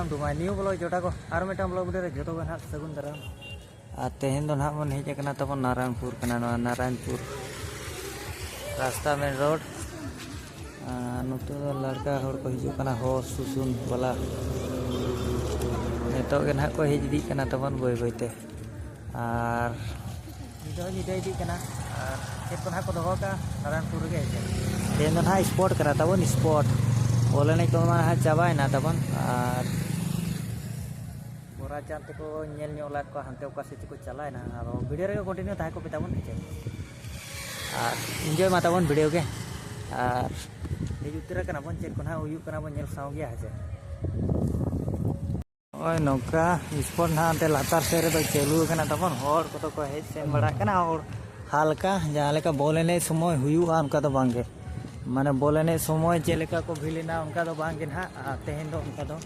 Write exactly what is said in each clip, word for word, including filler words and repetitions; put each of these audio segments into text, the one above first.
ᱫᱩᱢᱟᱭ New blog ᱡᱚᱴᱟ ᱠᱚ, ᱟᱨ ᱢᱤᱫᱴᱟᱝ blog video ᱨᱮ ᱡᱚᱛᱚ ᱜᱮ ᱱᱟᱦᱟᱜ ᱥᱟᱹᱜᱩᱱ ᱫᱟᱨᱟᱢ᱾ ᱟᱨ ᱛᱮᱦᱮᱧ ᱫᱚ ᱱᱟᱦᱟᱜ ᱵᱚᱱ ᱦᱮᱡ ᱟᱠᱟᱱᱟ ᱛᱟᱵᱚᱱ ᱱᱟᱨᱟᱭᱚᱱᱯᱩᱨ ᱠᱟᱱᱟ, ᱱᱚᱣᱟ ᱱᱟᱨᱟᱭᱚᱱᱯᱩᱨ ᱨᱟᱥᱛᱟ ᱢᱮᱱ ᱨᱳᱰ᱾ ᱟᱨ ᱱᱚᱛᱮ ᱫᱚ ᱞᱟᱲᱠᱟ ᱦᱚᱲ ᱠᱚ ᱦᱤᱡᱩᱜ ᱠᱟᱱᱟ, ᱦᱚ ᱥᱩᱥᱩᱱ ᱵᱟᱞᱟ᱾ ᱱᱤᱛᱚᱜ ᱜᱮ ᱱᱟᱦᱟᱜ ᱠᱚ ᱦᱮᱡ ᱤᱫᱤᱜ ᱠᱟᱱᱟ ᱛᱟᱵᱚᱱ ᱵᱟᱹᱭ ᱵᱟᱹᱭ ᱛᱮ᱾ ᱟᱨ ᱧᱤᱫᱟᱹ ᱦᱚᱸ ᱧᱤᱫᱟᱹ ᱤᱫᱤᱜ ᱠᱟᱱᱟ᱾ ᱟᱨ ᱪᱮᱫ ᱠᱚ ᱱᱟᱦᱟᱜ ᱠᱚ ᱫᱚᱦᱚ ᱠᱟᱜᱼᱟ ᱱᱟᱨᱟᱭᱚᱱᱯᱩᱨ ᱨᱮᱜᱮ ᱦᱮᱸ ᱥᱮ? ᱛᱮᱦᱮᱧ ᱫᱚ ᱱᱟᱦᱟᱜ ᱥᱯᱳᱨᱴ ᱠᱟᱱᱟ ᱛᱟᱵᱚᱱ, ᱥᱯᱳᱨᱴ᱾ ᱵᱚᱞ ᱮᱱᱮᱡ ᱠᱚᱢᱟ ᱱᱟᱦᱟᱜ ᱪᱟᱵᱟᱭᱮᱱᱟ ᱛᱟᱵᱚᱱ᱾ ᱟᱨ ᱵᱚᱨᱟ ᱪᱟᱸᱫ ᱛᱮᱠᱚ ᱧᱮᱞ ᱧᱚᱜ ᱞᱮᱫ ᱠᱚᱣᱟ, ᱦᱟᱱᱛᱮ ᱚᱠᱟ ᱥᱮᱫ ᱪᱚᱠᱚ ᱪᱟᱞᱟᱣᱮᱱᱟ᱾ ᱟᱫᱚ ᱵᱷᱤᱰᱤᱭᱳ ᱨᱮᱜᱮ ᱠᱚᱱᱴᱤᱱᱤᱭᱩ ᱛᱟᱦᱮᱸ ᱠᱚᱯᱮ ᱛᱟᱵᱚᱱ, ᱦᱮᱸ ᱪᱮ? ᱟᱨ ᱤᱱᱡᱚᱭ ᱢᱟ ᱛᱟᱵᱚᱱ ᱵᱷᱤᱰᱤᱭᱳ ᱜᱮ᱾ ᱟᱨ ᱦᱮᱡ ᱩᱛᱟᱹᱨ ᱟᱠᱟᱱᱟ ᱵᱚᱱ, ᱪᱮᱫ ᱠᱚ ᱱᱟᱦᱟᱜ ᱦᱩᱭᱩᱜ ᱠᱟᱱᱟ ᱵᱚᱱ ᱧᱮᱞ ᱥᱟᱶ ᱜᱮᱭᱟ, ᱦᱮᱸ ᱪᱮ? ᱱᱚᱜᱼᱚᱭ ᱱᱚᱝᱠᱟ ᱥᱯᱳᱨᱴ ᱱᱟᱦᱟᱜ ᱚᱱᱛᱮ ᱞᱟᱛᱟᱨ ᱥᱮᱫ ᱨᱮᱫᱚ ᱪᱟᱹᱞᱩ ᱟᱠᱟᱱᱟ ᱛᱟᱵᱚᱱ, ᱦᱚᱲ ᱠᱚᱫᱚ ᱠᱚ ᱦᱮᱡ ᱥᱮᱱ ᱵᱟᱲᱟᱜ ᱠᱟᱱᱟ᱾ ᱦᱚᱲ ᱦᱟᱞᱠᱟ ᱡᱟᱦᱟᱸ ᱞᱮᱠᱟ ᱵᱚᱞ ᱮᱱᱮᱡ ᱥᱚᱢᱚᱭ ᱦᱩᱭᱩᱜᱼᱟ ᱚᱱᱠᱟ ᱫᱚ ᱵᱟᱝ ᱜᱮ, ᱢᱟᱱᱮ ᱵᱚᱞ ᱮᱱᱮᱡ ᱥᱚᱢᱚᱭ ᱪᱮᱫ ᱞᱮᱠᱟ ᱠᱚ ᱵᱷᱤᱲ ᱮᱱᱟ ᱚᱱᱠᱟ ᱫᱚ ᱵᱟᱝ ᱜᱮ ᱱᱟᱦᱟᱜ᱾ ᱟᱨ ᱛᱮᱦᱮᱧ ᱫᱚ ᱚᱱᱠᱟ ᱫᱚ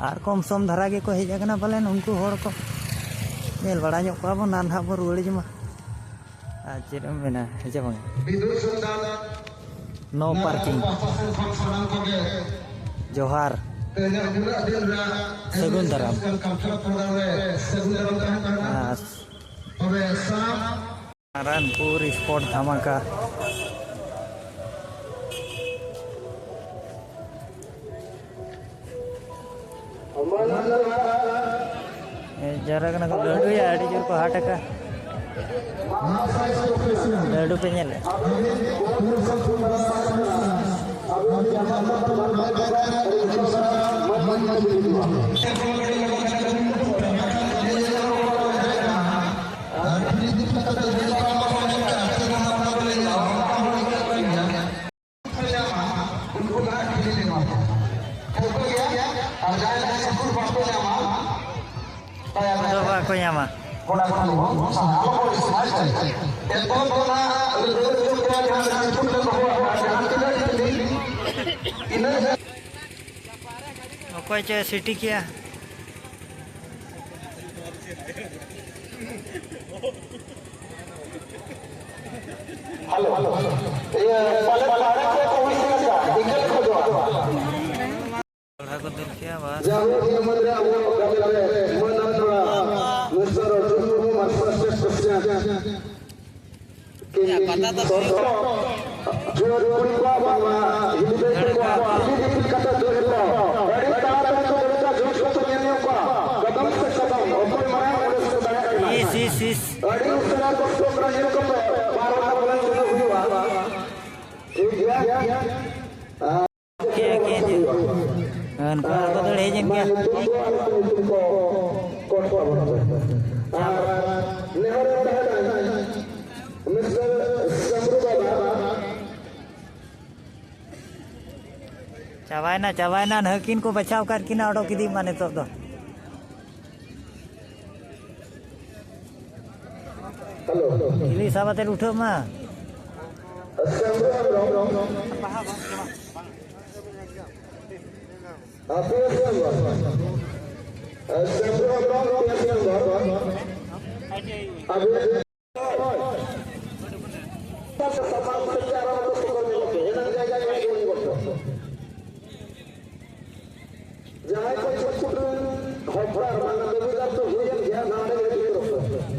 ᱟᱨ ᱠᱚᱢ ᱥᱚᱢ ᱫᱷᱟᱨᱟ ᱜᱮᱠᱚ ᱦᱮᱡ ᱟᱠᱟᱱᱟ ᱯᱟᱞᱮᱱ ᱩᱱᱠᱩ ᱦᱚᱲ ᱠᱚ᱾ ᱧᱮᱞ ᱵᱟᱲᱟ ᱧᱚᱜ ᱠᱚᱣᱟ ᱵᱚᱱ ᱟᱨ ᱱᱟᱦᱟᱜ ᱵᱚᱱ ᱨᱩᱣᱟᱹᱲ ᱦᱤᱡᱩᱜ ᱢᱟ᱾ ᱟᱨ ᱪᱮᱫ ᱮᱢ ᱢᱮᱱᱟ, ᱦᱮᱸ ᱪᱮ ᱵᱟᱝ? No parking. ᱡᱚᱦᱟᱨ᱾ ᱥᱟᱹᱜᱩᱱ ᱫᱟᱨᱟᱢ᱾ ᱟᱨ ᱱᱟᱨᱟᱭᱚᱱᱯᱩᱨ ᱥᱯᱳᱨᱴ ᱫᱷᱟᱢᱟᱠᱟ᱾ ᱦᱮᱡ ᱡᱟᱣᱨᱟ ᱠᱟᱱᱟ ᱠᱚ ᱞᱟᱹᱰᱩᱭᱟ, ᱟᱹᱰᱤ ᱡᱳᱨ ᱠᱚ ᱦᱟᱴ ᱟᱠᱟ᱾ ᱞᱟᱹᱰᱩ ᱯᱮ ᱧᱮᱞᱮᱫ? ᱫᱚ ᱵᱟᱠᱚ ᱧᱟᱢᱟ᱾ ᱚᱠᱚᱭ ᱪᱚᱭ ᱥᱤᱴᱤ ᱠᱮᱜᱼᱟ? Hello, hello, hello. ᱤᱭᱟᱹ, ᱯᱟᱞᱮ ᱵᱟᱦᱨᱮ ᱠᱷᱚᱡ ᱠᱚ ᱦᱩᱭ ᱠᱟᱱᱟ, ᱴᱤᱠᱤᱴ ᱠᱷᱚᱡᱚᱜᱼᱟ᱾ ᱡᱟᱭᱦᱳᱠ, ᱱᱤᱭᱟᱹ ᱢᱩᱫᱽᱨᱮ ᱟᱵᱚ ᱜᱟᱛᱮ ᱨᱮ ᱢᱟᱹᱱ ᱟᱱ ᱛᱷᱚᱲᱟ mister Arjun Murmu, martial arts president. ᱠᱤᱱ ᱥᱚᱨᱛᱚ ᱡᱳᱨ ᱠᱩᱲᱤ ᱠᱚᱣᱟᱜ ᱵᱟᱝᱢᱟ ᱦᱤᱞᱤ ᱫᱟᱹᱭ ᱠᱚᱣᱟᱜ ᱦᱤᱞᱤ ᱫᱤᱯᱤᱞ ᱠᱟᱛᱮ ᱫᱟᱹᱲ ᱠᱚ ᱟᱹᱰᱤ ᱛᱟᱲᱟᱛᱟᱲᱤ ᱠᱚ ᱫᱟᱹᱲ ᱮᱫᱟ᱾ ᱡᱳᱨ ᱥᱚᱨᱛᱚ ᱧᱮᱞ ᱧᱚᱜ ᱠᱚᱣᱟ, ᱠᱚᱫᱚᱢ ᱥᱮ ᱠᱚᱫᱚᱢ, ᱚᱠᱚᱭ ᱢᱟᱲᱟᱝ ᱚᱸᱰᱮ ᱥᱮᱴᱮᱨ ᱫᱟᱲᱮᱭᱟᱜ ᱠᱟᱱᱟ᱾ ᱤᱥ, ᱤᱥ, ᱤᱥ᱾ ᱟᱹᱰᱤ ᱩᱥᱟᱹᱨᱟ ᱠᱚᱥᱴᱚ ᱠᱟᱱᱟ, ᱧᱮᱞ ᱠᱚᱯᱮ, ᱵᱟᱨ ᱦᱚᱲ ᱵᱚᱞᱮ ᱪᱩᱱᱟᱹᱣ ᱦᱩᱭᱩᱜᱼᱟ᱾ ᱴᱷᱤᱠ ᱜᱮᱭᱟ᱾ ᱠᱮ, ᱠᱮ, ᱠᱮ᱾ ᱚᱱᱠᱟ ᱟᱨ ᱠᱚ ᱫᱟᱹᱲ ᱦᱮᱡ ᱮᱱ ᱜᱮᱭᱟ᱾ ᱢᱟ, ᱧᱩᱛᱩᱢ ᱠᱚ ᱟᱞᱚ ᱯᱮ ᱧᱩᱛᱩᱢ ᱠᱚ ᱠᱚᱴ ᱛᱟᱵᱚᱱ ᱯᱮ᱾ ᱟᱨ ᱱᱮᱦᱚᱨ ᱛᱟᱦᱮᱱᱟ, ᱢᱤᱥᱴᱟᱨ ᱥᱟᱢᱨᱩ ᱵᱟᱵᱟ᱾ ᱪᱟᱵᱟᱭᱮᱱᱟ, ᱪᱟᱵᱟᱭᱮᱱᱟ, ᱱᱟᱹᱠᱤᱱ ᱠᱚ ᱵᱟᱪᱷᱟᱣ ᱠᱟᱫ ᱠᱤᱱᱟ, ᱚᱰᱚᱠ ᱤᱫᱤᱜ ᱢᱟ ᱱᱤᱛᱚᱜ ᱫᱚ᱾ ᱦᱮᱞᱳ᱾ ᱤᱞᱤ ᱥᱟᱵ ᱟᱛᱮᱫ ᱩᱴᱷᱟᱹᱜ ᱢᱟ᱾ ᱥᱟᱢᱨᱩ ᱦᱮᱢᱵᱨᱚᱢ᱾ ᱟᱯᱮ ᱥᱟᱢᱨᱩ ᱦᱮᱢᱵᱨᱚᱢ, ᱟᱯᱮ ᱥᱟᱢᱨᱩ ᱦᱮᱢᱵᱨᱚᱢ᱾ ᱟᱵᱚ ᱡᱟᱦᱟᱸᱭ ᱠᱚ ᱪᱷᱩᱴᱯᱩᱴ ᱨᱮᱱ ᱦᱚᱯᱚᱱ ᱵᱟᱝ ᱫᱟᱹᱵᱤᱫᱟᱨ ᱠᱚ ᱦᱩᱭᱮᱱ ᱜᱮᱭᱟ, ᱱᱚᱰᱮ ᱜᱮ ᱫᱩᱲᱩᱵ ᱠᱚ᱾